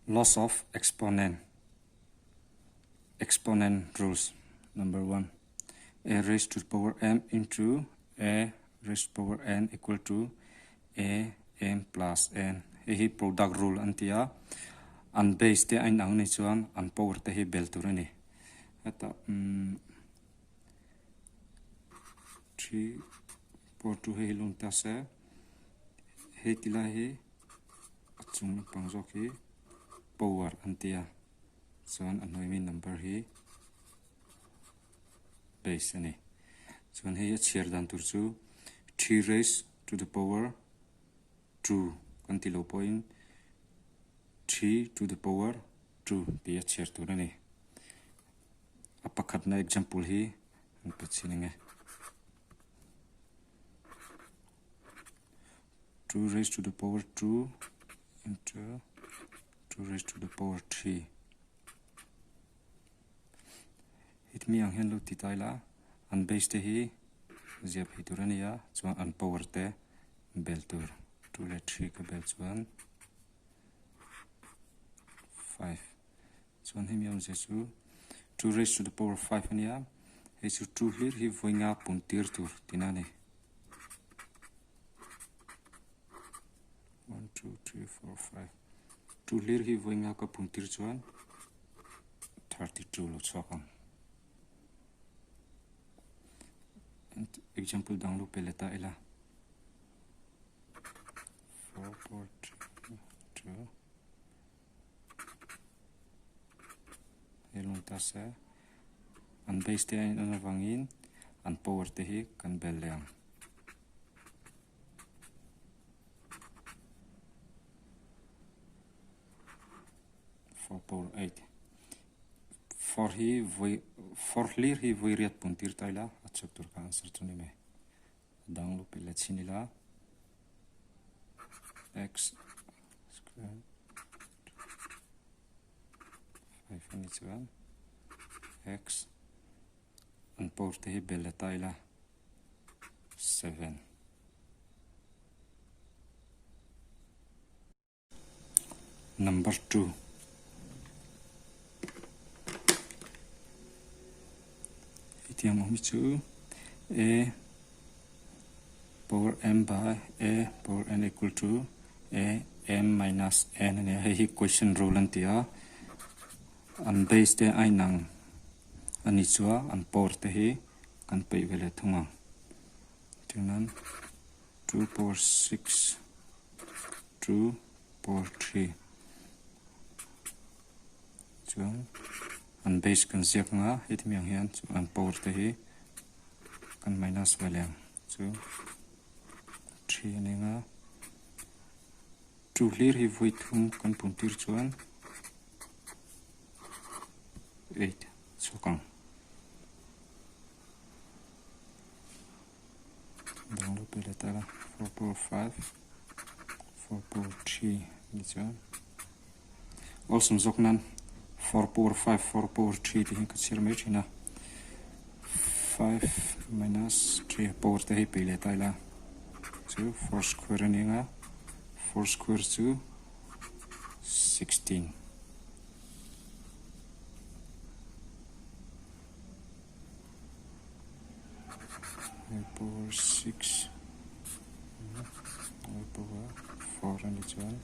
Loss of exponent Exponent rules Number one A raised to the power m into A raised to power n equal to A m plus n Hei hi product rule an ti a, an base te a inang anih chuan an power te hi bel tur a ni. Hetah umm 3 4 2 hei hi lung ta se hei ti lai hi a chung lampang zawk hi power an ti a chuan a hnuai mi number hi base a ni chuan hei a chhiar dan tur chu 3 raise to the power 2 kan ti lo pawhin 3 to the power 2 tih a chhiar tur a ni a pakhatna example hi an pe chhin ang e. 2 raised to the power 2 into 2 raised to the power 3 hit mi ang hian lo ti ta ila an base te hi zia phei tur a ni a chuan an power te bel tur 2 leh 3 ka bel chuan 5 Chuan hemi awmzia chu 2 raised to the power 5 a nia, hei chu 2 hlir hi vawi nga pun tir tur tihna a ni. 1, 2, 3, 4, 5 2 hlir hi vawi nga ka pun tir chuan 32 lo chhuak ang. Example dang lo pe leh ta ila. 4, 4, 3, 2 He lung ta se an base te a in an avangin an power te hi kan bel leh ang. Four power eight four hi vawi four hlir hi vawi riat pun tir ta ila a chhuak tur kha answer chu ni mai. A dang lo pe leh chhin ila x square 5 a ni chuan x an power te hi bel leh ta ila 7. Number 2. Hetiang awm hi chu A power m by A power n equal to A m minus n a nia. Hei hi question rule an ti a. An base te a inang a ni chu a, an power te hi kan peih ve leh thung ang. Tichuan 2 power 6 2 power 3 chuan an base kan ziak anga heti mi ang hian chuan an power te hi kan minus ve leh ang chu 3 a ni anga 2 hlir hi vawi thum kan pun tir chuan 8 chhuak ang. Dang lo pe leh ta la 4 power 5 4 power 3 ni chuan awlsam zawk nan 4 power 5 4 power 3 tih hi ka chhiar mai thin a 5 minus 3 power te hi pe leh ta ila chu 4 square a ni anga 4 square chu 16. A power 6 a power 4 a ni chuan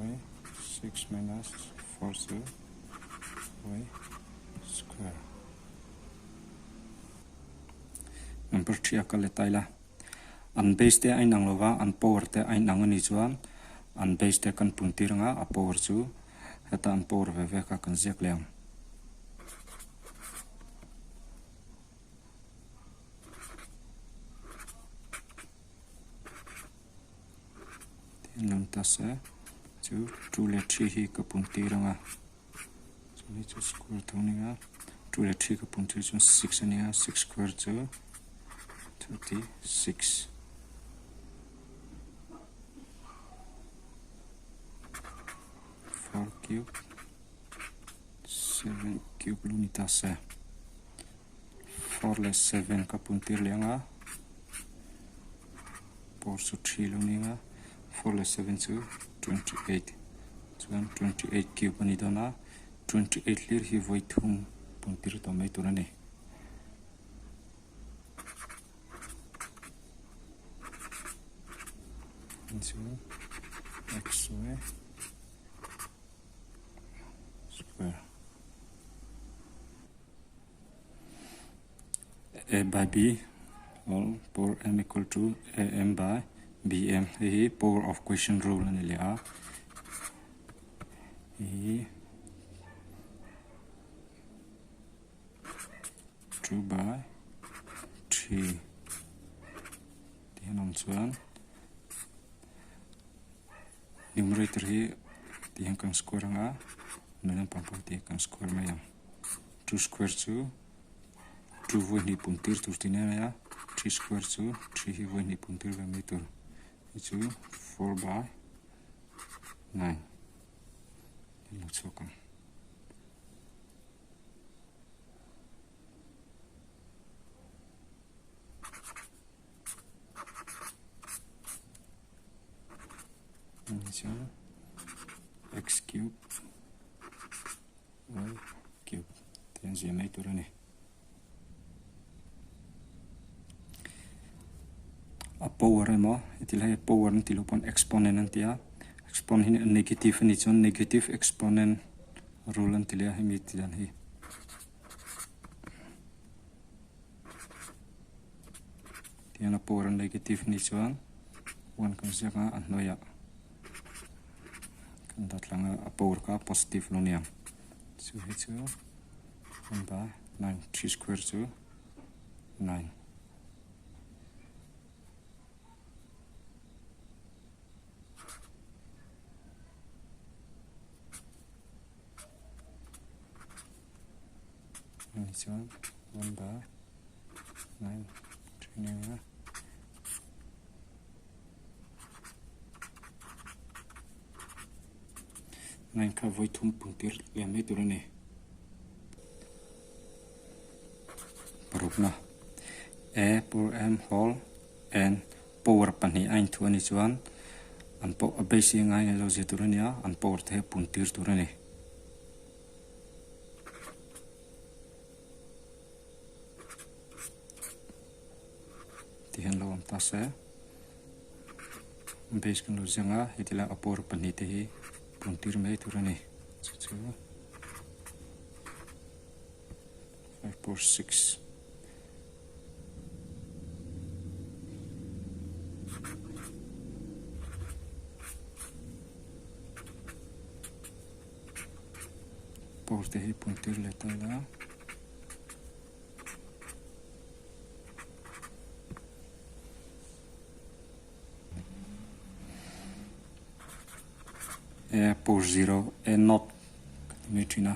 y 6 minus 4 chu y square number 3 a kal leh ta ila an base te a inang lova an power te a inang a ni chuan an base te kan pun tir anga a power chu heta an power ve ve kha kan ziak leh ang. Tin lam ta se chu 2 leh 3 hi ka pun tir anga chu hi chu square tho ni a 2 leh 3 ka pun tir chuan 6 a ni a 6 square chu 36 4 cube 7 cube lu ni ta se 4 leh 7 ka pun tir leh anga 4 chu 3 lo ni anga 4 leh 7 chu 28. Chuan 28 cube a ni dawn a, 28 hlir hi vawi thum pun tir tawh mai tur a ni. Chu x y square a by b or power m equal to a m by b m hei hi power of quotient rule a ni leh a hei hi 2 by 3 tih hian awm chuan numerator hi tih hian kan square anga hnuai lampang pawh tih kan square mai ang 2 square chu 2 vawi hnih pum tir tur tih nia mai a 3 square chu 3 hi vawi hnih pum tir ve mai tur hei chu 4 by 9 in lo chhuak ang. Chuan x cube y cube te an ziah mai tur a ni. A power emaw heti lai hi power an tih loh pawn exponent an ti a exponent hi negative a nih chuan negative exponent rule an ti leh a hemi tih dan hi. Tihian a power a negative a nih chuan one kan ziak a a hnuaiah kan dah tlang a a power kha positive lo nia chu hei chu one by 9 3 square chu 9. Ani chuan 1 by 9 3 ni ang a. 9 kha vawi thum pung tir liam mai tur a ni. Parukna A power M whole N power pahnih a inthuah a nih chuan an power a base hi ngai ngai lo zia tur a ni a, an power te hi a pun tir tur a ni. Tihian lo awm ta se base kan lo ziak a heti lai a power pahnih te hi pun tir mai tur a ni chu chu 5 power 6. Power te hi pun tir leh ta ila. A power 0 A not ka ti mai thin a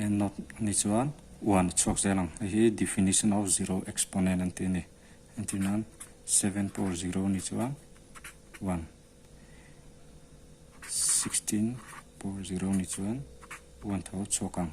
A not a nih chuan 1 a chhuak zel ang hei hi definition of zero exponent an tih a ni entir nan 7 power 0 a nih chuan 1 16 power 0 a nih chuan 1 tho a chhuak ang.